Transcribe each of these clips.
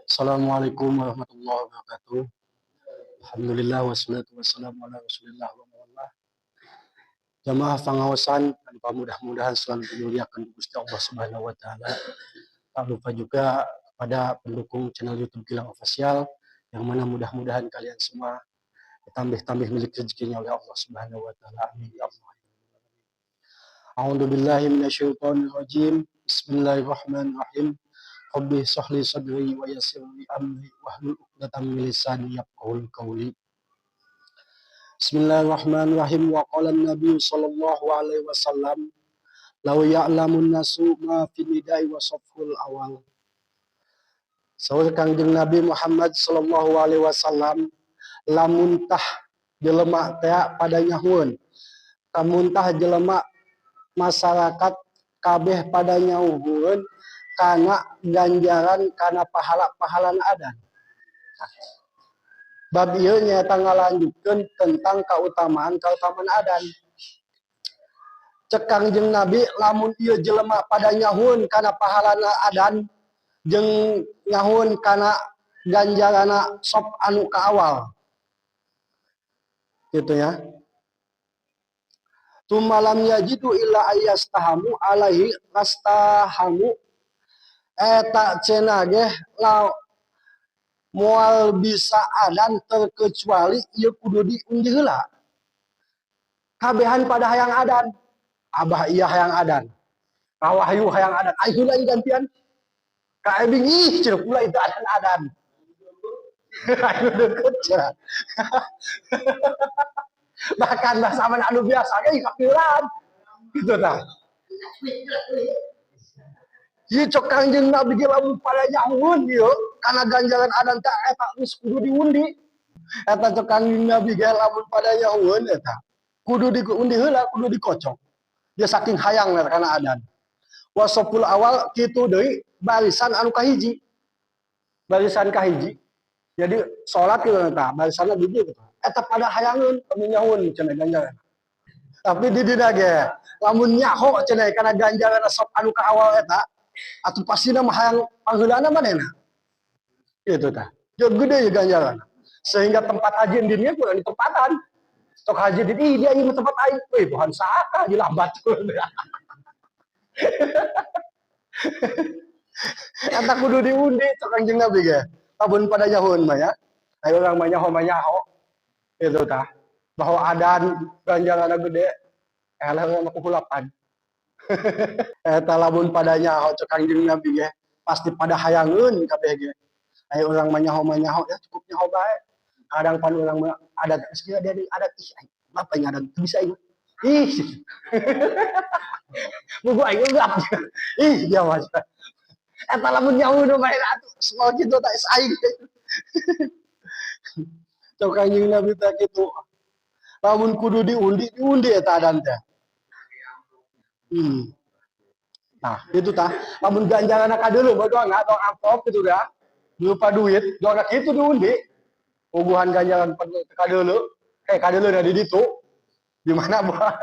Assalamualaikum warahmatullahi wabarakatuh. Alhamdulillah wassalatu wassalamu ala Rasulillah wa ala. Jamaah pangaosan dan mudah-mudahan selalu dimuliakan Gusti Allah Subhanahu wa taala. Tak lupa juga kepada pendukung channel YouTube Gilang Official yang mana mudah-mudahan kalian semua ditambah-tambah milik rezekinya oleh Allah Subhanahu wa taala. Amin ya Allah. A'udzu billahi minasyaitonir rajim. Bismillahirrahmanirrahim. Rabbi shrah li sadri wa yassir li amri wahlul 'uqdatam min lisani yafqahu qawli. Bismillahirrahmanirrahim. Wa qala an-nabiy sallallahu alaihi wasallam law ya'lamun nasu ma fi nidai wa safhul awal. Saur Kangjeng Nabi Muhammad sallallahu alaihi wasallam lamun tah jelema teh pada nyahueun, lamun tah jelema masyarakat kabeh pada nyahueun kana ganjaran kana pahala-pahalan adan. Bab ieu nyaeta ngalanjutkeun tentang kautamaan-kautamaan adan. Cek Kangjeng Nabi lamun ieu jelema pada nyahueun kana pahalana adan jeung nyahueun kana ganjarana sop anu ka awal. Gitu ya. Tumalam yajidu illa ayyastahamu alaihi rastahamu eta cenah ge la moal bisa adan terkecuali ieu kudu diundi heula. Kabehan pada hayang adan. Abah iya hayang adan. Kawahyu hayang adan. Ai heula ieu gantian. Ka ebing ih cenah pula itu adan adan. Ayo deket cenah. Bahkan bahasa mana anu biasa ge kapilan. Gitu tah. Ieu cok Kangjeng Nabi ge lamun pada nyahueun ieu kana ganjaran adan teh eta geus kudu diundi. Eta cok Kangjeng Nabi ge lamun pada nyahueun eta kudu diundi heula, kudu dikocok. Dia saking hayang kana adan. Wasopul awal kitu deui barisan anu kahiji. Barisan kahiji. Jadi salat kitu eta barisanna di dieu gitu. Eta pada hayangeun lamun nyahueun cenah ganjaran. Tapi di dina ge lamun nyaho cenah kana ganjaran sop anu ka awal eta atuh pastina mah hayang pangheulana manehna. Gitu tah. Jeung gede ye ganjaran. Sehingga tempat haji di dieu kurang ditempatan. Sok haji di ih dia ieu tempat aing. Weh, Tuhan saha di lambat. Eta kudu diundi cek Kangjeng Nabi ge. Lamun pada nyahueun mah ya. Ayo urang mah nyaho mah nyaho. Gitu tah. Bahwa adan ganjaranna gede, eleh urang mah kuhulapan. Eta lamun pada nyaho cek Kangjeng Nabi ge, pasti pada hayangeun kabeh ge. Ayo urang mah nyaho ya cukup nyaho bae. Kadang pan urang mah adat geus dia adat ih aing bapak nya adat bisa ieu. Ih. Buku aing enggak. Ih dia mah. Eta lamun nyaho nu bae atuh semua kitu tah aing. Cek Kangjeng Nabi teh kitu. Lamun kudu diundi, diundi eta adan teh. Nah, itu tah. Lamun ganjaranna kadeuleu mah doang doang amplop gitu dah. Berupa duit, doang kitu diundi. Puguhan ganjaran kadeuleu, kadeuleu da di ditu. Di mana buah?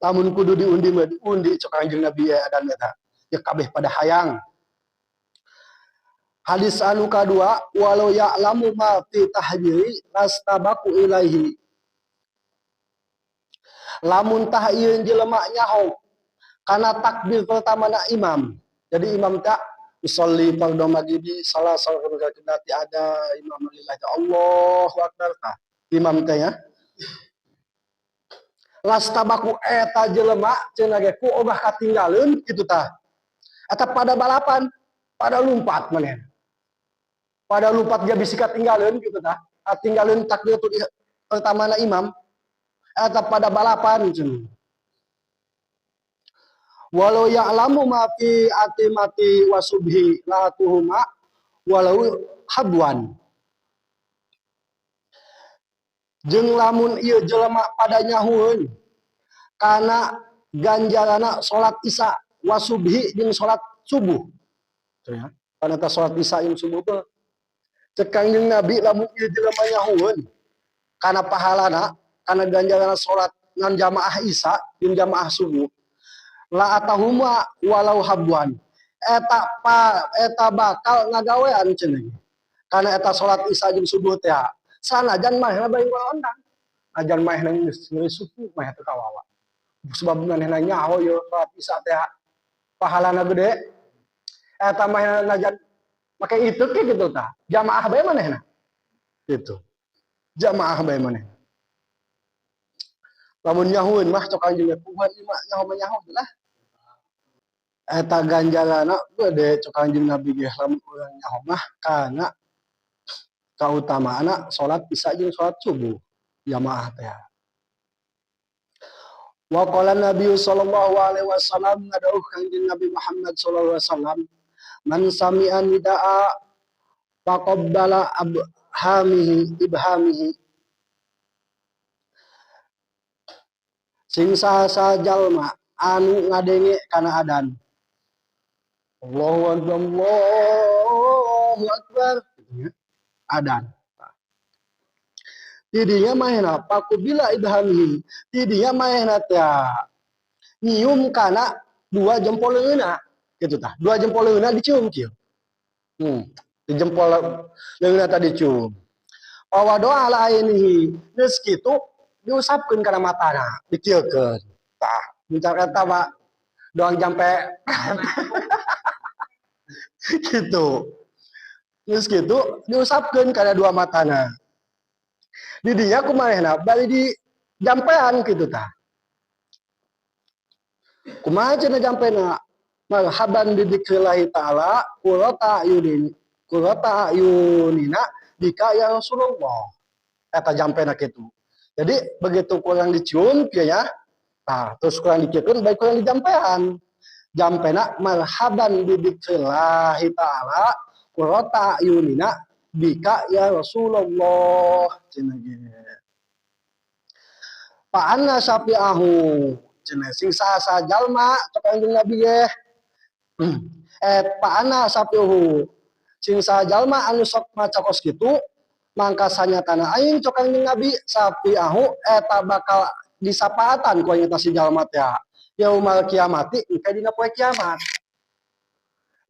Lamun kudu diundi mah diundi cek Kangjeng Nabi ya adan eta. Ya kabeh pada hayang. Hadis anu kadua walau ya'lamu ma fi tahjiri lastabaku ilaihi. Lamun tah ieu jelema nyaho kana takbir pertama na imam. Jadi imam tak usolli fardhu maghribi salah salah kiblat ada imam lillahi Allahu akbar tah. Imam teh ya. Lastabaku eta jelema cenah ge ku ogah katinggaleun kitu tah. Eta pada balapan, pada lumpat manehna. Pada lumpat dia bisi katinggaleun kitu tah. Katinggaleun takbir pertama na imam. Eta pada balapan cenah. Walau ya'lamu ma fi atimati wasubhi la tuhuma walau habwan. Jeung lamun ieu jelema pada nyahueun kana ganjarana salat isya wasubhi jeung salat subuh. Tuh ya. Kana ta salat isya jeung subuh teh cek Kangjeng Nabi lamun ieu jelema nyahueun kana pahalana kana ganjarana salat ngan jamaah isya jeung jamaah subuh. La atahuma walau habwan, eta pa eta bakal ngagawean cenah karena eta salat Isya jeung subuh teh, sanajan manehna bari ondang, ajan manehna geus nyeri suku, manehna teu kawawa sebab manehna nyaho ye salat Isya teh pahalana gede. Eta manehna najan make itu ke gitu tah, jamaah bae manehna gitu, jamaah bae manehna. Lamun nyahueun mah, cok Kanjeng, puguhan ieu mah nyaho mah nyaho lah, eta ganjarana gede, cok Kanjeng Nabi ge, lamun urang nyaho mah kana kautamaanna salat Isya jeung salat subuh jamaah teh. Wa qala Nabi sallallahu alaihi wasallam, ngadawuh Kanjeng Nabi Muhammad sallallahu alaihi wasallam, man sami'a nidaa faqabbala abhamihi ibhamihi, sing saha jalma anu ngadenge kana adan, Allahu akbar, Allahu akbar gitu ya. Adan tidinya manehna bila ibhamihi, tidinya manehna teh nyium kana dua jempol leungeunna gitu tah, dua jempol leungeunna dicium kieu, di jempol leungeunna tadi cium. Wa doa ala ainihi, geus kitu diusapkeun kana matana, dikieukeun tah, misalkan eta mah doang jampe gitu. Geus kitu diusapkeun kana dua matana. Di dinya ku manehna bari di jampean kitu tah. Kumaha cenah jampena? Marhaban bidzikrillahi ta'ala qurrata ayunin qurrata ayunina bika ya Rasulullah. Eta jampena kitu. Jadi begitu kurang dicium kieu ya, tah terus kurang dikieukeun baik kurang dijampean. Jampena marhaban bidzikrillahi ta'ala qurrata ayunina bika ya Rasulullah cenah ge. Fa anna syafi'ahu cenah, sing saha jalma, cek Kanjeng Nabi ge, fa anna syafi'uhu, sing saha jalma anu sok maca kos kitu, mangka sanyatana aing, cek Kanjeng Nabi, syafi'ahu eta bakal disapaatan ku aing eta si jalma teh yaumal kiamati, engke dina poe kiamat.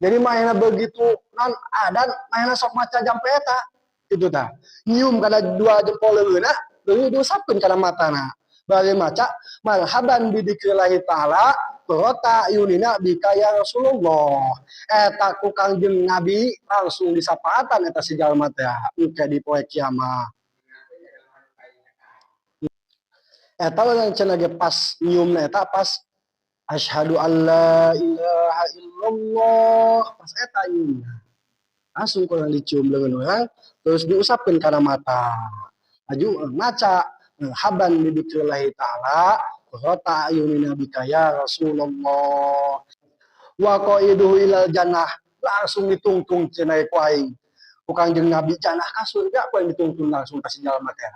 Jadi manehna begitu non adan, manehna sok maca jampe eta kitu tah, nyium kana dua jempol leungeunna, leuwih diusapkeun kana matana bari maca marhaban bidzikrillahi ta'ala qurrata ayunina bika ya Rasulullah, eta ku Kangjeng Nabi langsung disapaatan eta si jalma teh engke di poe kiamat. Eta urang cenah ge pas nyiumna eta pas asyhadu alla ilaha illallah, pas eta nyiumna langsung kurang dicium leungeun urang, terus diusapkeun kana mata, laju maca marhaban bidzikrillahi ta'ala qurrata ayunina bika ya Rasulullah wa qaiduhu ilal jannah, langsung ditungtung cenah ku aing ku Kangjeng Nabi jannah ka surga, ku aing ditungtung langsung ka si jalma teh.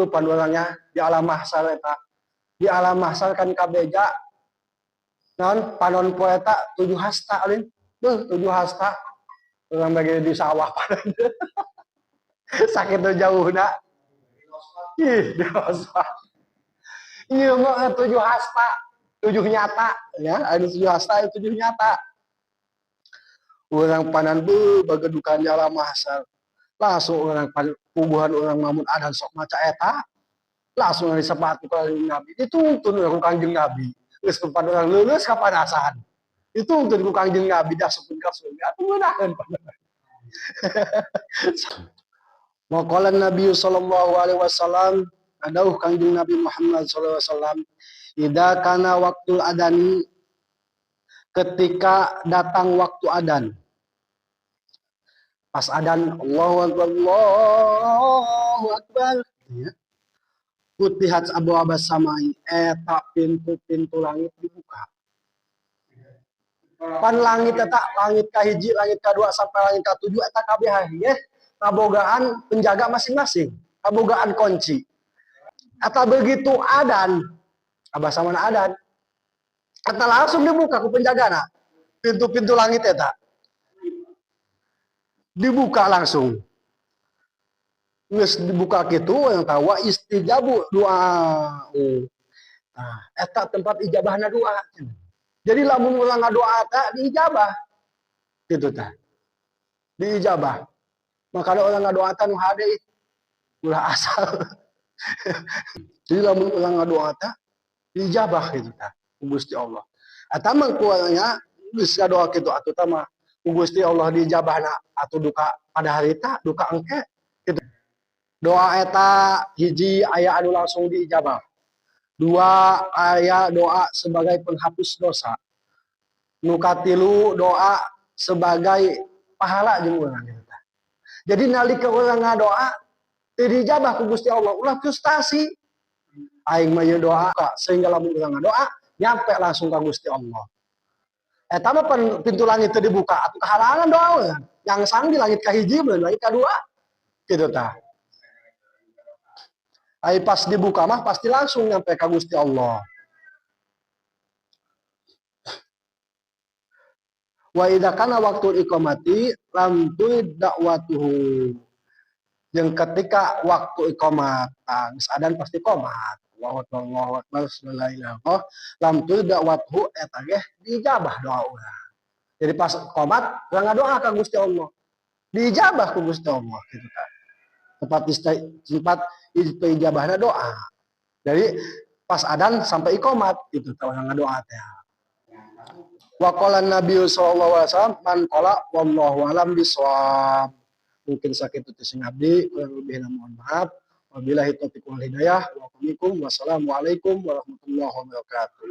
Panduannya di alam mahsyar eta, di alam mahsyar kan kabeja non panon poe eta 7 hasta alin, 7 hasta urang bagi di sawah panon sakit tuh jauhna. Ih, dosa. Iya mah 7 hasta, 7 nyata ya, ada 7 hasta, ada 7 nyata. Urang panan beuh bagedukan di alam mahsyar. Langsung orang puguhan orang mamun adan sok maca eta, langsung disepatu Kanjeng Nabi. Dituntun ku Kanjeng Nabi. Geus kepada orang lulus kapanasan. Dituntun ku Kanjeng Nabi dasupkeun ka surga. Atuh ngeunaheun panan. Wa qala Nabi sallallahu alaihi wasallam, adauh Kanjeng Nabi Muhammad sallallahu alaihi wasallam, idza kana waktul adani, ketika datang waktu adan. Pas adan Allahu akbar Allahu akbar ya. Putihat abwabas samai, eta pintu-pintu langit dibuka. Pan langit eta langit kahiji, langit kadua sampai langit katujuh eta kabeh ye kabogaan penjaga masing-masing, kabogaan kunci. Eta begitu adan, abah samana adan, eta langsung dibuka ku penjagana. Pintu-pintu langit eta dibuka langsung. Geus dibuka kitu yang tahu istijabu doa. Nah, eta tempat ijabahna doa. Jadi lamun urang ngadoa teh diijabah. Gitu tah. Diijabah. Makanya urang ngadoa teh nu hade, ulah asal. Jadi lamun urang ngadoa teh diijabah gitu tah ku Gusti Allah. Eta mah kuarnya geus ngadoa kitu atuh tah mah ku Gusti Allah diijabahna atuh, duka pada harita, duka engke gitu. Doa eta hiji, aya anu langsung diijabah. Dua, aya doa sebagai penghapus dosa. Nu katilu, doa sebagai pahala jeung urang gitu tah. Jadi nalika urang ngadoa teu diijabah ku Gusti Allah, ulah frustasi. Aing mah ieu doa, sehingga lamun urang ngadoa nyampe langsung ka Gusti Allah. Eta mah pintu langit teu dibuka atuh kehalangan doa urang. Yang sang di langit kahiji, belum langit kadua. Gitu tah. Ai pas dibuka mah pasti langsung nyampe ka Gusti Allah. Wa idza kana waktu iqamati lam turid da'watuhu. Yang ketika waktu iqamat, nah, geus adan pasti qomat. Allahu akbar, Allahu akbar, la ilaha illallah, lam turid da'watuhu, eta ge diijabah doa urang. Jadi pas qomat urang ngadoa ka Gusti Allah. Diijabah ku Gusti Allah gitu kan. Tempat ijabahna doa. Jadi pas adan sampai iqamat itu tah urang ngadoa teh. Wa qala Nabi sallallahu alaihi wasallam man qala wallahu alam bisawab. Mungkin sakitu teh sing abdi, kurang lebihna mohon maaf. Wabillahi taufiq wal hidayah. Wassalamualaikum warahmatullahi wabarakatuh.